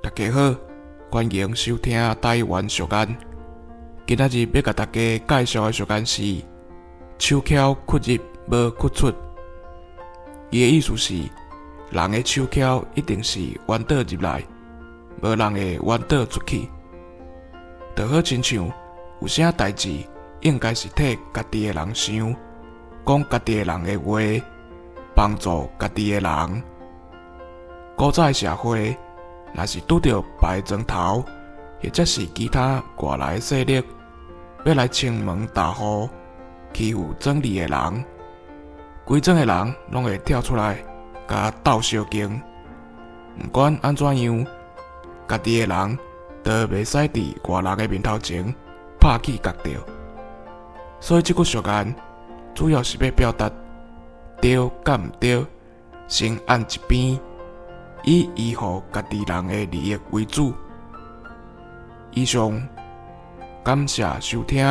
大家好，歡迎收聽台灣俗諺。今仔日欲共大家介紹的俗諺是“手蹺屈入無屈出”。伊的意思是，人的手蹺一定是彎倒入來，無人會彎倒出去。就好親像有啥代誌，應該是替家己的人想，講家己的人的話，幫助家己的人。古早的社會，若是拄著白庄頭，或者是其他外來勢力，欲來清門踏戶，欺負庄裡的人，規莊的人攏會跳出來，共鬥相共。毋管按怎樣，家己的人都袂使佇外人的面頭前拍起角著。所以這句俗諺主要是欲表達對佮毋對，先按一邊，以維護家己人的利益為主。以上，感謝收聽。